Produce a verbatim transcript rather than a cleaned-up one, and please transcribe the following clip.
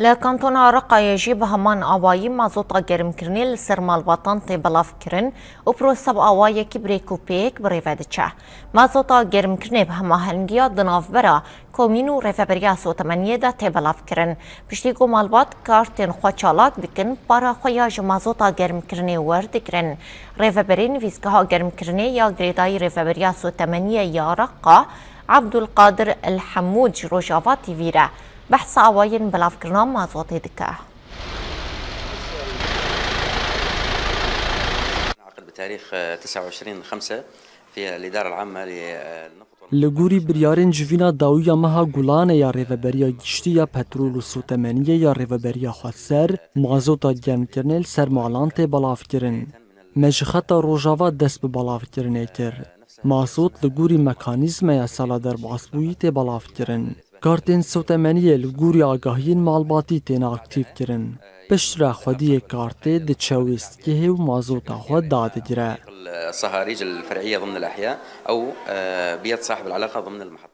Li kantona Reqayê jî bi heman awayî mazota germkirinê li ser malbatan tê belavkirin û proseya bi awayekî bi rêk û pêk bi rê ve diçe. Mazota germkirinê bi hemahengiya di navbera komîn û Rêveberiya Sotemeniyê de tê belavkirin. Piştî ku malbat kartên xwe çalak dikin, para xwe ya ji mazota germkirinê werdigrin. Rêveberê Nivîsgeha Germkirinê ya Girêdayî Rêveberiya Sotemeniyê ya Reqa, Abdulkadir El Hemûd ji Rojava T V re behsa awayên belavkirina mazotê dike. نعقد بتاريخ، آه، تسعة وعشرين خمسة في الإدارة العامة للنفط. Li gorî biryarên civîna dawî ya meha Gulanê ya Rêveberiya Giştî ya Petrol û Sotemeniyê ya Rêveberiya Xweser, mazota germkirinê li ser malan tê belavkirin. Me ji xeta Rojava dest bi belavkirinê kir. Mazot li gorî mekanîzmeya sala derbasbûyî tê belavkirin. Kartên sotemeniyê li gorî agahiyên malbatî têne aktîvkirin. Piştre xwediyê kartê diçe wêstkehê û mazota xwe dadigire. الصهاريج الفرعية ضمن الأحياء أو، آه، بيد صاحب العلاقة ضمن المحطة.